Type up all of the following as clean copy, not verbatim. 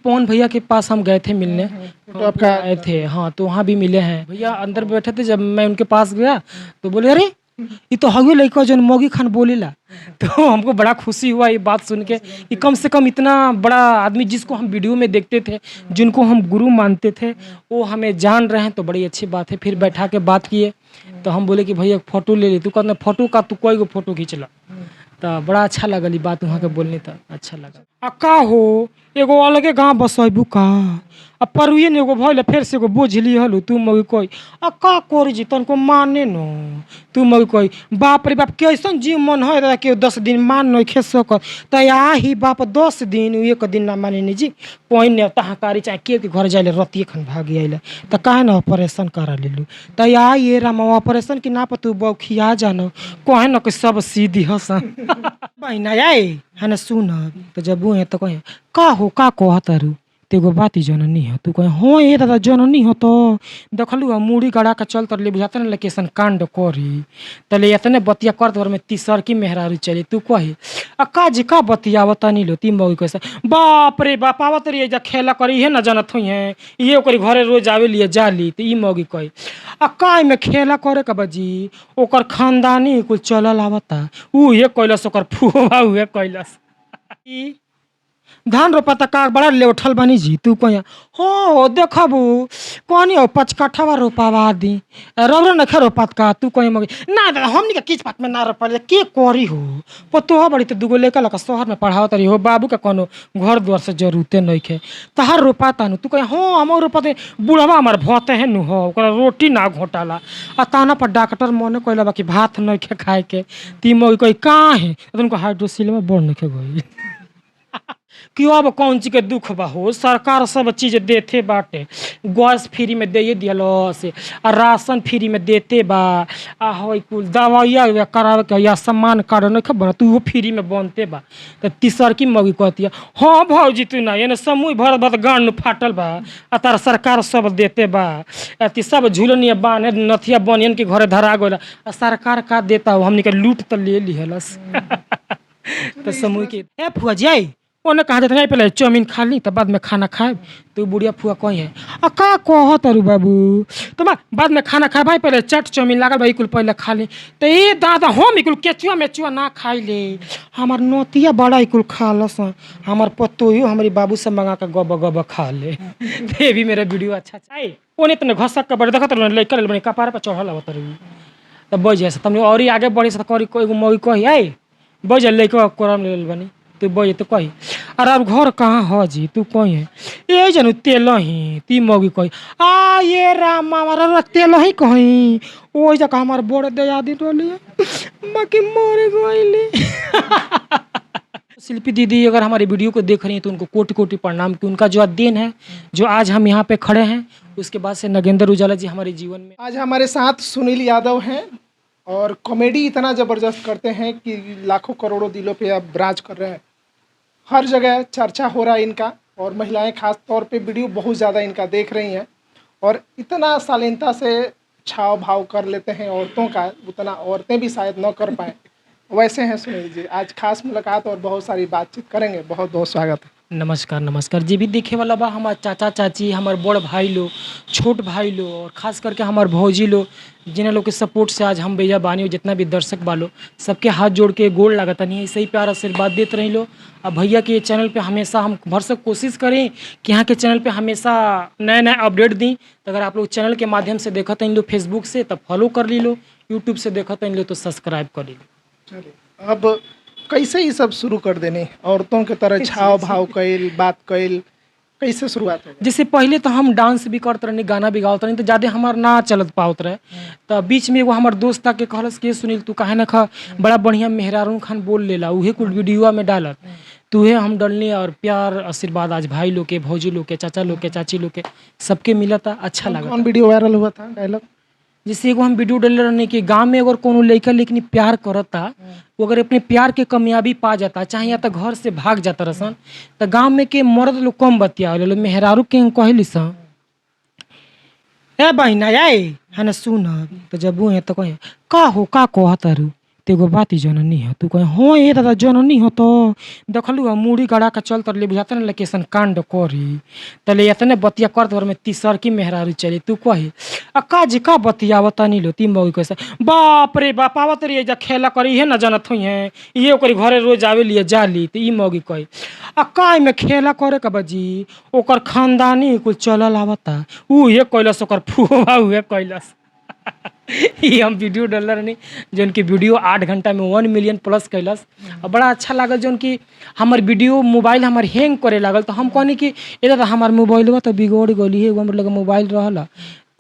पवन भैया के पास हम गए थे मिलने। तो आपका आए थे, हाँ, तो वहाँ भी मिले हैं। भैया अंदर बैठे थे, जब मैं उनके पास गया तो बोले, अरे ये तो हवे लड़का जो मौगी खान बोलेला। तो हमको बड़ा खुशी हुआ ये बात सुन के कि कम से कम इतना बड़ा आदमी जिसको हम वीडियो में देखते थे, जिनको हम गुरु मानते थे, वो हमें जान रहे हैं, तो बड़ी अच्छी बात है। फिर बैठा के बात किए तो हम बोले कि भैया फोटो ले ली। तू कहना फोटो का, तू कोई गो फोटो खींच ला। तो बड़ा अच्छा लगल ई बात वहाँ के बोलने, तो अच्छा लगा। आ का हो, एगो अलगे गाँव बसैबू का? आ परुए ने एगो भइल, फेर से एगो बोझ लिहलु। तू मगी कोई आ का करी जी, तनको माने न। तू मगी कोई बाप रे बाप, कैसन जीव मन है दादा के 10 दिन मान नइखे सकत। त आही बाप, 10 दिन एक दिन ना माने जी। कोई ने तहाकारी चाहे के के घर जाइले, रतिये खन भागी आइले। त काहे न ऑपरेशन करा लेलु? त आ ये राम, ऑपरेशन की ना तू बौखिया जानो, कहे न कि सब सीधी हसन। बहिना आए है न, सुन त जब है त कहे, का हो, का कहतारू? त एगो बात ही जननी है। तू कहे, हाँ ये दादा, जननी हो। तो देखलू ह, मूड़ी गड़ा के चल तर ले बुझाते न लेकिन कांड करी तले एतने बतिया कर दर में तीसर की मेहरारू चली। तू कही, आ का जी, का बतियावत तनी लो? ती मौगी कैसे, बाप रे बाप, आवत रही जा खेला करी, इहे न जानत हुई है, ये ओकरी घरे रोज आवे लिए जाली। त ई मौगी कही, आ काय में खेला करे के बजी? ओकर खानदानी कुल चलल आवता, ऊ ये कैलस, ओकर फुआ उहे कैलस। ई धान रोपा का बड़ा लेउठल बानी जी। तू कहिया हो देखबू, कहनी हो 5 कट्ठावा रोपावा दी, रौरा नखे रोपात का? तू कहीं मगी ना दादा, हमनी के किच पात में ना रोपल के करी हो। पतोह बड़ी त दुगो लेकर लका शहर में पढ़ावत रही हो, बाबू के कोनो घर द्वार से जरूरते नइखे। तहार रोपाता नु? तू कहीं, हाँ, हम रोपाते, बुढ़वा हमार भते है नु हो, ओकरा रोटी ना घोटाला, आ ताना पर डॉक्टर मने कइला बा कि भात नइखे खाए के। ती मगी कही, काहे? तुमको हाइड्रोसिल में बढ़ नइखे गई कि अब कौन चीज के दुख बा हो? सरकार सब चीज देते बाटे, गैस फ्री में दे दियलस, आ राशन फ्री में देते बा, आ हई कुल दवाइया उवाइया करावे के या सामान कार्ड नइखे बनत, उहो फ्री में बनते बा। त तीसरकी मौगी कहतिया, हाँ भौजी, तू ना एने समूह भरत भरत गांड फाटल बा, आ तार सरकार सब देते बा। अथी सब झुलनिया बान्हे नथिया बनियन के घरे धरा गइल, आ सरकार का देता हो? हमनी के लूट त ले लिहलस। त समूह के ए फुआ जी आई, ओने कहाँ जाते? नहीं, पहले चाउमीन खा ली तब बाद में खाना खाए। तो बुढ़िया फुआ कही है, आ का कहत अरु बाबू? तो बाद में खाना खाए भाई, पहले चट चाउमीन लागल भाई, कुल पहले खा ली। तो ए दादा, हम कुल केचुआ मेचुआ ना खाई ले, हमार नोतिया बड़ा कुल खा लस, हमार पतोहियो हमारी बाबू से मंगा के गब गब खा ले। तो ये भी मेरा वीडियो अच्छा अच्छा। आई ओने तने घसक के बड़े देखत रहल लइका बने कपार पर चढ़ल आवत रही। तब बैठ जाए तमने और ही आगे बढ़े से करी कोई एगो मौगी कही, आई बैठ जा, लइका कोरम ले बनी। तू बैठ तो कही, अरे अब घर कहाँ ह जी? तू कही है, ये जानू तेल ही। ती मौगी कही, आ ये राम मामा, तेल ही कहीं ओ जगह हमार बड़ दयादी रहली, बाकी मर गइली। शिल्पी दीदी अगर हमारी वीडियो को देख रही हैं तो उनको कोटि कोटि प्रणाम कि उनका जो then है, जो आज हम यहाँ पे खड़े हैं। उसके बाद से नगेंद्र उजाला जी हमारे जीवन में आज हमारे साथ सुनील यादव हैं और कॉमेडी इतना ज़बरदस्त करते हैं कि लाखों करोड़ों दिलों पे अब राज कर रहे हैं। हर जगह चर्चा हो रहा है इनका और महिलाएं खास तौर पे वीडियो बहुत ज़्यादा इनका देख रही हैं और इतना शालीनता से छाव भाव कर लेते हैं औरतों का, उतना औरतें भी शायद न कर पाएँ, वैसे हैं सुनील जी। आज खास मुलाकात और बहुत सारी बातचीत करेंगे। बहुत बहुत स्वागत है। नमस्कार, नमस्कार। जे भी देखे वाला बा, हमार चाचा चाची, हमार बड़ भाई लोग, छोट भाई लोग और खास करके हमार भौजी लोग, जिन्हें लोग के सपोर्ट से आज हम भैया बानी और जितना भी दर्शक बालो, सबके हाथ जोड़ के गोड़ लागत नहीं। ऐसे ही प्यार आशीर्वाद देते रही लो। अब भैया के चैनल पे हमेशा हम भरसक कोशिश करें कि यहाँ के चैनल पे हमेशा नए नए अपडेट दी। तो अगर आप लोग चैनल के माध्यम से देखत हैं लो फेसबुक से तब फॉलो कर ली लो, यूट्यूब से देखत हैं लो तो सब्सक्राइब कर ली लो। चलिए, अब कैसे ये सब शुरू कर देने, औरतों के तरह छाव भाव कैल, बात कैल, कैसे शुरुआत हो गई? जैसे पहले तो हम डांस भी करते रहनी, गाना भी गावत रहनी, तो ज़्यादा हमार ना चलत पावत रहे। तो बीच में एगो हमार दोस्त था के कहलस कि सुनील, तू काहे ना खा, बड़ा बढ़िया मेहरारू खान बोल लेला, उहे कुल वीडियोआ में डालत। तो उहे हम डलनी और प्यार आशीर्वाद आज भाई लोग के, भौजी लोग के, चाचा लोग के, चाची लोग के, सबके मिलता, अच्छा लागता। कौन वीडियो वायरल हुआ था डायलॉग? जैसे एगो हम वीडियो डलले रहनी कि गांव में अगर कोनो लड़का लेकिन प्यार करता, वो अगर अपने प्यार के कामयाबी पा जाता चाहे या तो घर से भाग जाता रसन, तो गांव में के मर्द लोग कम बतिया लोग मेहरारू के कहली सन, ए बहिना आए है न, सुन। तो जब है तो कहे, का हो, का कहतारू? तो एगो बात ही जननी है। तू कहे हाँ ये दादा जननी हो तो देखलू हम मूड़ी गड़ा के चल तरले बुझाते न लकेशन कांड करी तले इतने बतिया कर दर में तीसर की मेहरारू चली। तू कही आ का जी का बतियावत नहीं लो तीन मौगी कैसे बाप रे बाप आवत रही जा खेला करी इहे न जानत हुई है ये ओकरी घरे रोज आवे लिए जाली। तो ई मौगी कही आ काय में खेला करे के बजी ओकर खानदानी कुल चलल आवता ऊ ये कैलस ओकर फुआ उहे कैलस। ई हम वीडियो डलर रहनी जौन की वीडियो 8 घंटा में 1 मिलियन प्लस कैलस और बड़ा अच्छा लागल जौन की हमर वीडियो मोबाइल हमर हैंग करे लागल। तो हम कहनी कि ए दादा हमार मोबाइलवा तो बिगड़ गई है, एगो हमर लगे मोबाइल रहल।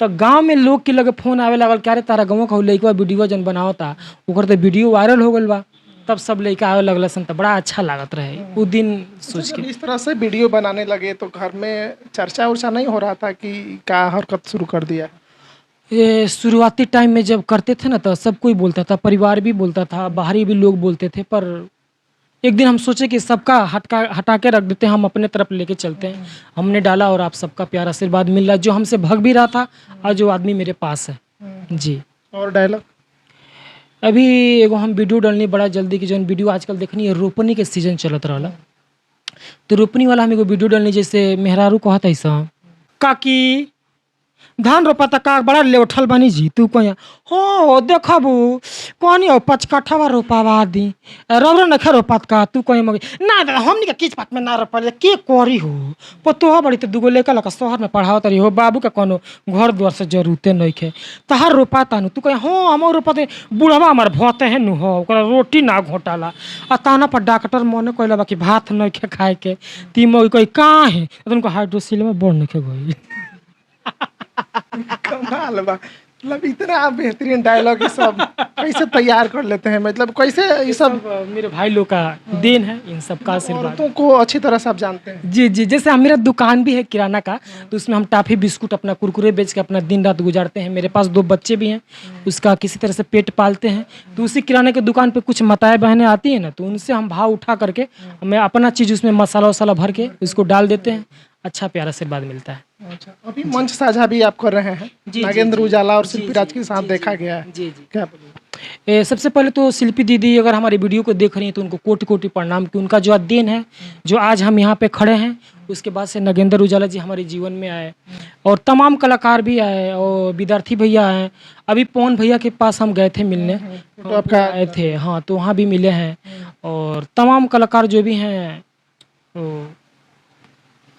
तो गांव में लोग के लगे फोन आवे लागल कि अरे तारा गाँव का लइकवा वीडियो जौन बनावता ओकर तो वीडियो वायरल हो गइल बा। तब सब लइका आवे लगल सन, तो बड़ा अच्छा लागत रहे उ दिन सोच के। जब इस तरह से वीडियो बनाने लगे तो घर में चर्चा उर्चा नहीं हो रहा था कि का हरकत शुरू कर दिया? ये शुरुआती टाइम में जब करते थे ना तो सब कोई बोलता था, परिवार भी बोलता था, बाहरी भी लोग बोलते थे। पर एक दिन हम सोचे कि सबका हटका हटा के रख देते हैं, हम अपने तरफ लेके चलते हैं। हमने डाला और आप सबका प्यार आशीर्वाद मिल रहा है, जो हमसे भग भी रहा था और जो आदमी मेरे पास है। जी। और डायलॉग अभी एगो हम वीडियो डालनी बड़ा जल्दी कि जौन वीडियो आजकल देखनी है रोपनी के सीजन चलत रहला, तो रोपनी वाला हम एगो वीडियो डालनी जैसे मेहरारू कहत ऐसा काकी धान रोपाता का बड़ा लेउठल बानी जी। तू कहिया हो देखबू कहनी हो पचकठवा रोपावा दी रौरा नखे रोपात का। तू कहीं मगे ना दादा हमनी के किच पात में ना रोपल के करी हो पतोह बड़ी तो दूगो लेकर लका शहर में पढ़ावत रही हो बाबू के कोनो घर द्वार से जरूरते नइखे तहार रोपाता नु। तू कहीं हाँ हम रोपाते बुढ़वा हमार भते हैं नु हो ओकरा रोटी ना घोटाला आ ताना पर डॉक्टर मने कहला बाकी भात नइखे खाए के। ती मगे कही का है तो उनको हाइड्रोसिल में बढ़ नइखे गई। कमाल बा, मतलब इतना बेहतरीन डायलॉग ये सब कैसे तैयार कर लेते हैं, मतलब कैसे ये सब? मेरे भाई लोग का then है, इन सब का आशीर्वाद। औरतों को अच्छी तरह से आप जानते हैं। जी जी, जैसे हम मेरा दुकान भी है किराना का, तो उसमें हम टाफी बिस्कुट अपना कुरकुरे बेच के अपना दिन रात गुजारते हैं। मेरे पास 2 बच्चे भी हैं, उसका किसी तरह से पेट पालते हैं। तो उसी किराने के दुकान पे कुछ माताएं बहनें आती हैं ना, तो उनसे हम भाव उठा करके हमें अपना चीज़ उसमें मसाला वसाला भर के उसको डाल देते हैं। अच्छा प्यारा आशीर्वाद मिलता है। अच्छा, अभी मंच साझा भी आप कर रहे हैं, जी, नागेंद्र जी, उजाला और जी, शिल्पी जी, राज के साथ जी, देखा जी, गया है। जी, जी। क्या बोलिए? सबसे पहले तो शिल्पी दीदी अगर हमारी वीडियो को देख रही हैं तो उनको कोटि कोटि प्रणाम कि उनका जो then है, जो आज हम यहाँ पे खड़े हैं, उसके बाद से नागेंद्र उजाला जी हमारे जीवन में आए और तमाम कलाकार भी आए और विद्यार्थी भैया आए। अभी पवन भैया के पास हम गए थे मिलने, तो आपका आए थे, हाँ, तो वहाँ भी मिले हैं। और तमाम कलाकार जो भी हैं वो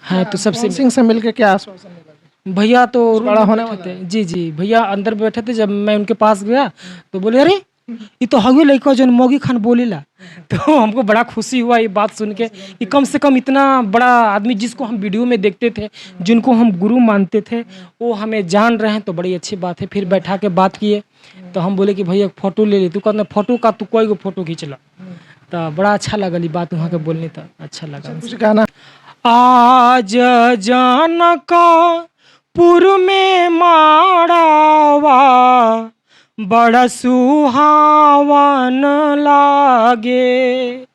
हैं। तो सबसे पवन सिंह से मिलके क्या आश्वासन मिला? भैया तो रूम बड़ा में होने बैठे वाला थे। जी जी, भैया अंदर बैठे थे, जब मैं उनके पास गया तो बोले अरे ये तो हवे लइका जौन मौगी खान बोलेला। तो हमको बड़ा खुशी हुआ ये बात सुन के कि कम से कम इतना बड़ा आदमी जिसको हम वीडियो में देखते थे, जिनको हम गुरु मानते थे, वो हमें जान रहे हैं, तो बड़ी अच्छी बात है। फिर बैठा के बात किए तो हम बोले कि भैया फोटो ले ले। तू कहना फोटो का तू कोई गो फोटो खींच ला। तो बड़ा अच्छा लगल ये बात वहाँ के बोलने, तो अच्छा लगा। कुछ गाना आज जनकपुर में माड़ावा बड़ा सुहावन लागे।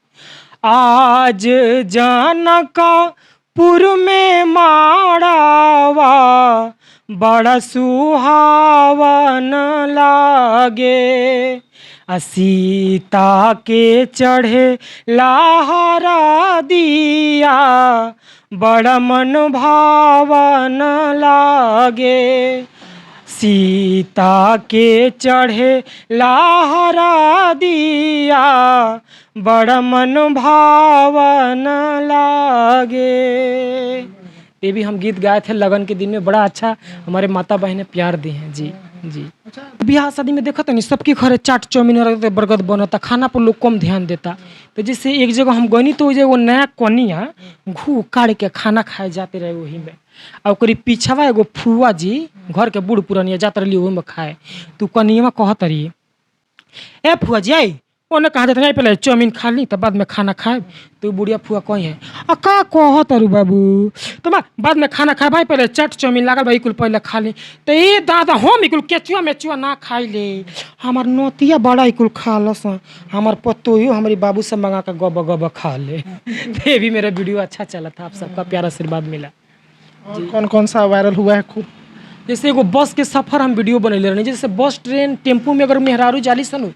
आज जनकपुर में माड़ावा बड़ा सुहावन लागे। आ सीता के चढ़े लाहरा दिया बड़ा मन भावन लागे। सीता के चढ़े लाहरा दिया बड़ा मन भावन लागे। ये भी हम गीत गाए थे लगन के दिन में, बड़ा अच्छा हमारे माता बहने प्यार दी हैं। जी जी। अच्छा, ब्याह शादी में देखा नहीं सबके घरे चाट चाउमीन रहते, बर्गर बनता, खाना पर लोग कम ध्यान देता। तो जैसे एक जगह हम गनी तो वो नया कनिया घू काट के खाना खाए जाते रहे वही में, और ओकरी पीछवा एगो फुआ जी घर के बूढ़ पुरानिया जाते रही वही में खाए। तो कनिया कहत रही ए फुआ जी आई ओने कहाँ जाते रही, पहले चाउमीन खा ली तब बाद में खाना खाए। तो बुढ़िया फुआ कही है आ का कहत अरु बाबू, तो बाद में खाना खाए भाई, पहले चाट चाउमीन लागल भाई कुल पहले खा ली। तो ए दादा हम कुल केचुआ मेचुआ ना खाई ले, हमार नोतिया बड़ा कुल खा लस, हमार पतोहियो हमारी बाबू से मंगा के गब गब खा ले। तो ये भी मेरा वीडियो अच्छा चला था, आप सबका प्यार आशीर्वाद मिला। और कौन कौन सा वायरल हुआ है खूब? जैसे एगो बस के सफ़र हम वीडियो बनैले रहनी। जैसे बस ट्रेन टेम्पू में अगर मेहरारू जाली सन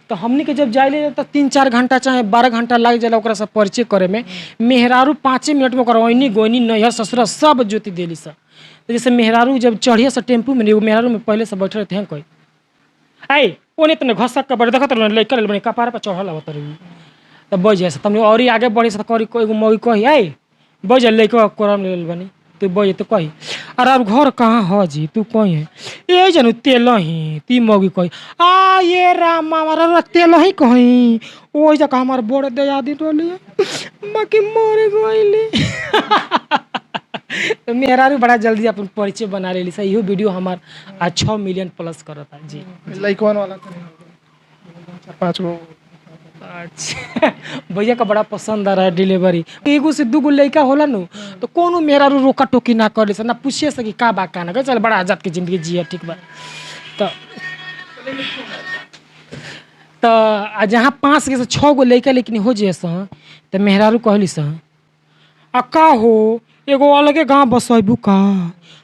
तो हमनी के जब जाइले तो 3-4 घंटा चाहे 12 घंटा लाग जाला ओकरा से परिचय करे में। मेहरारू 5 मिनट में ओकर ऐनी गोइनी नैहर ससुरा सब जोती देली सा। तो जैसे मेहरारू जब चढ़िए से टेम्पू में, एगो मेहरारू में पहले से बैठल रहते हैं कोई आई ओने तने घसक के बड़े देखत रहल लइका बने कपार पर चढ़ल आवत रही तो बैठ जाए तमने और ही आगे बढ़े से करी एगो मौगी कही आई बैठ जा लइका कोरम ले बनी तू बैठ तो कही अरे अब घर कहाँ ह जी तू कही है ए जानू तेल ही ती मौगी कही आ ये राम हमारा तेल ही कही ओ जगह हमार बड़ दया दिन रहली बाकी मर गइली। तो मेहरारू बड़ा जल्दी अपन परिचय बना लेली सर। इहो वीडियो हमार आज 6 मिलियन प्लस करता जी। लइकवन वाला तो नहीं होगा, 4-5 गो। अच्छा भैया का बड़ा पसंद आ रहा है डिलीवरी। एगो से 2 गो लइका होला नु तो कोनो मेहरारू रोका टोकी ना करे से ना पूछे से कि का बा का ना, चल बड़ा आजाद के जिंदगी जिया ठीक बा। तो आ जहाँ 5 के से 6 गो लइका लेकिन हो जाए सह तो मेहरारू कहली सह आ का हो एगो अलगे गाँव बसैबू का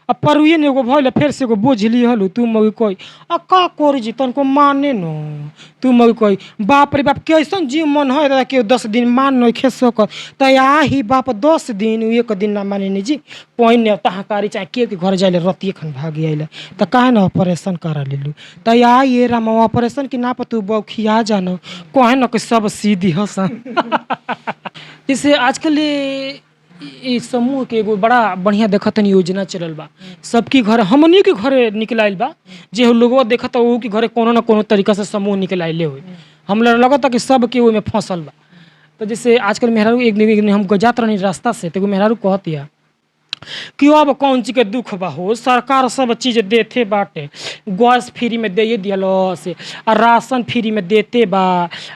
आ परुए ने एगो भइल फेर से एगो बोझ लिहलू तू मगी कही आ का करी जी तनको माने न तू मगी कही बाप रे बाप कैसन जीव मन है दादा के 10 दिन मान नइखे सकत त आही बाप 10 दिन एक दिन ना माने नि जी पहिन ने तहाकारी चाहे के के घर जाइले रतिए खन भागी आइले त काहे न ऑपरेशन करा लेलू त आ ये राम ऑपरेशन की ना तू बौखिया जानो कहे न कि सब सीधी हसन। जैसे आजकल ये समूह के एगो बड़ा बढ़िया देखतन योजना चलल बा, सबकी घर हमनी के घरे निकलाइल बा, जे लोगवा देखत उ के घरे कोनो न कोनो तरीका से समूह निकलाइले हुई हमरा लगता कि सब के ओहिमे फंसल बा। तो जैसे आजकल मेहरारू एक दिन हम जात रहनी रास्ता से तो एगो मेहरारू कहतिया कि अब कौन चीज के दुख बा हो, सरकार सब चीज देते बाटे, गैस फ्री में दे दियलस आ राशन फ्री में देते बा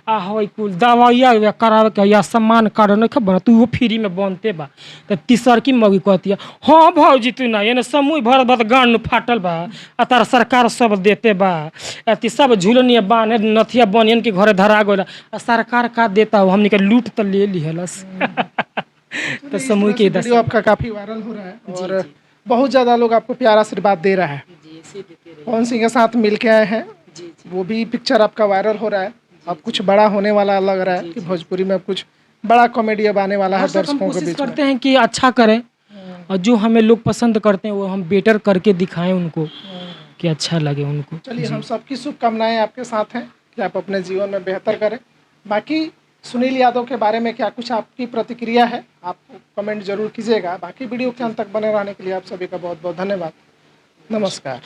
आ हई कुल दवाइया करावे के या सामान कार्ड नहीं बनत उहो फ्री में बनते बा। तो तीसरकी मगी कहतिया हाँ भौजी तू ना एने समूह भरत भरत गांड फाटल बा आ तार सरकार सब देते बा अति सब झुलनिया बान नथिया बनियन के घरे धरा गइल आ सरकार का देता हो हमनी के लूट त ले लिहलस। तो समूह के वीडियो आपका काफी वायरल हो रहा है और बहुत ज़्यादा लोग आपको प्यार आशीर्वाद दे रहा है। पवन सिंह के साथ मिल के आए हैं, वो भी पिक्चर आपका वायरल हो रहा है। अब कुछ बड़ा होने वाला लग रहा है कि भोजपुरी में अब कुछ बड़ा कॉमेडी अब आने वाला है दर्शकों के कोशिश बीच में। करते हैं कि अच्छा करें और जो हमें लोग पसंद करते हैं वो हम बेटर करके दिखाएं उनको कि अच्छा लगे उनको। चलिए हम सबकी शुभकामनाएं आपके साथ हैं कि आप अपने जीवन में बेहतर करें। बाकी सुनील यादव के बारे में क्या कुछ आपकी प्रतिक्रिया है आप कमेंट जरूर कीजिएगा। बाकी वीडियो के अंत तक बने रहने के लिए आप सभी का बहुत बहुत धन्यवाद। नमस्कार।